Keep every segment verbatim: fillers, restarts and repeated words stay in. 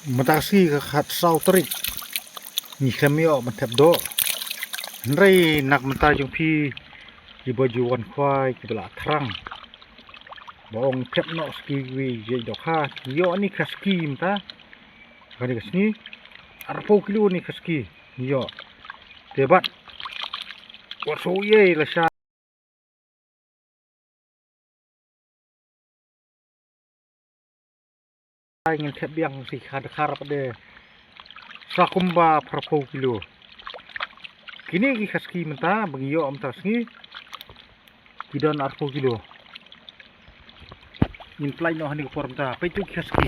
Mynta ka sngi ka khatsaw tarik. Ngi khlem ïoh ban thep doh. Hynrei na ka bynta jong phi kiba ju wan khwai kiba la thrang ba ong thep noh sngi kiwei jait dohkha, ïoh ne ka sngi mynta. Kane ka sngi arphew kilo ne ka sngi ïoh. Te bad wat shu ïai lashai. Ngin thep biang shi kha dkhar pat de sa kumba arphew kilo. Kine ki khaski mynta ba ngi ïoh mynta sngi ki don arphew kilo. Ngin pynlait noh ha kane ka por mynta, peit tu ki khaski.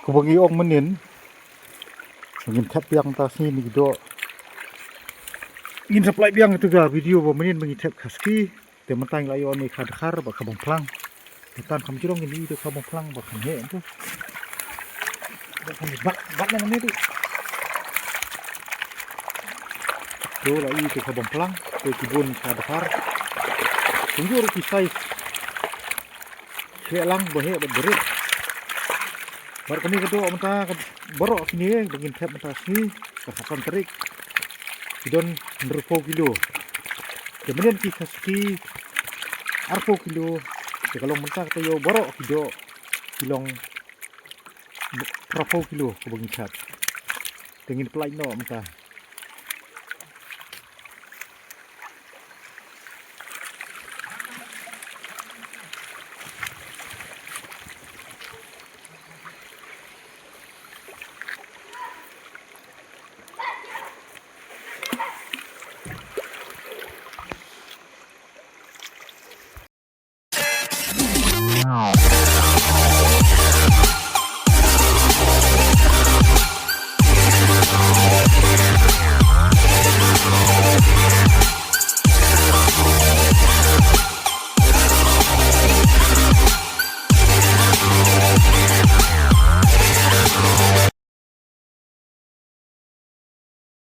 Kaba ngi ong mynnin, ngin thep biang mynta sngi ne ki doh. Ngin supply biang ïa ka video ba mynnin ba ngi thep khaski. Te mynta ngi la ïoh ne kha dkhar bad kha bongphlang. Mynta kham jrong ngi ïoh kha bongphlang bad kham heh tu. Bad bad na ne tu. Tu la ïoh kha bongphlang, tu ki bun kha dkhar. Kumjuh ruh ki size. Khleh lang ba heh bad ba rit. Bad kane ka doh mynta ka baroh kine ba ngin thep mynta sngi ka khatsan tarik. Ki don hynriewphew kilo. Te mynnin ki khaski arphew kilo. Te ka long mynta ka taïew baroh ki doh ki long phraphew kilo kaba ngi thep. Te ngin pynlait noh mynta.